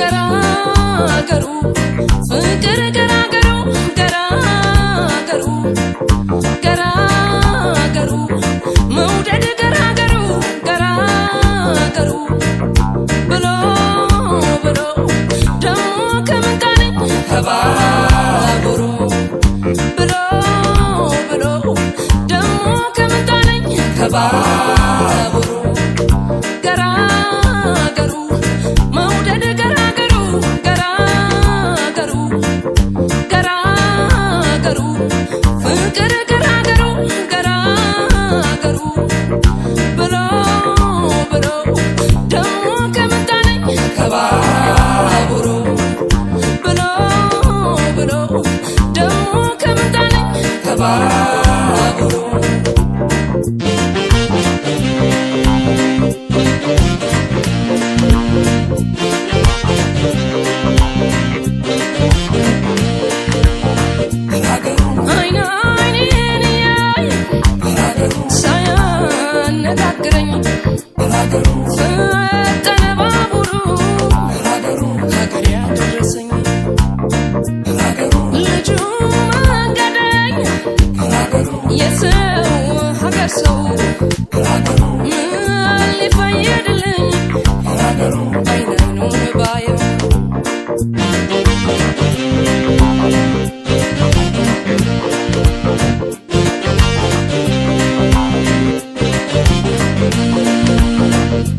ገራገሩ ፍቅር ገራገሩ ገራገሩ ገራገሩ መውደድ ገራገሩ ገራገሩ ብሎ ብሎ ደሞ ከምንጣለኝ ከባቡሩ ብሎ ብሎ ደሞ ከምንጣለኝ ከባቡሩ ገራገሩ መውደድ ገራገሩ ገራገሩ ገራገሩ ፍቅር ገራገሩ ገራገሩ ብሎ ብሎ ደሞ ከምጣለኝ ከባቡሩ ብሎ ብሎ ደሞ ከምጣለኝ ከባቡሩ። አይን አይኔን እያየ ሳያነጋግረኝ ፈጠነ ባቡሩ ሀገር ያደረሰኝ። ልጁ መንገደኛ የሰው ሀገር ሰው ምን ሊፈይድልኝ አይን አይኑን ባየው።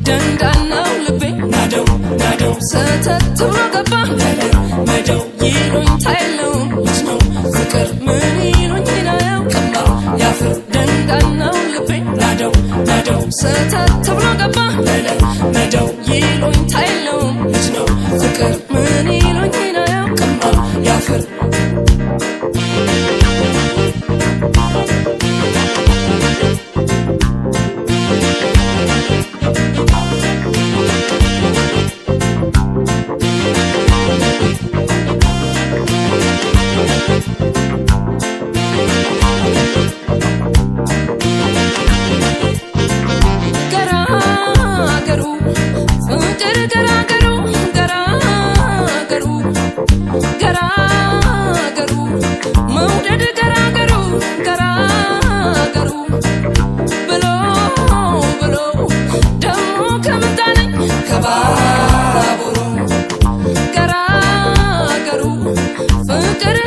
ደንዳናው ልቤ ናደው ናደው ሰተት ብሎ ገባ መደው ይሉኝታ የለውም ልጅ ነው ፍቅር ምን ይሉኝ አያውቅማ ያፍር ደንዳናው ልቤ ናደው ናደው ሰተት ብሎ ገባ መደው ይሉኝታ የለውም ልጅ ነው ፍቅር ምን ይሉኝ አያውቅማ ያፍር። ገራገሩ ፍቅር ገራገሩ ገራገሩ ገራገሩ መውደድ ገራገሩ ገራገሩ ብሎ ብሎ ደሞ ከምጣለኝ ከባቡሩ ገራገሩ ፍቅር።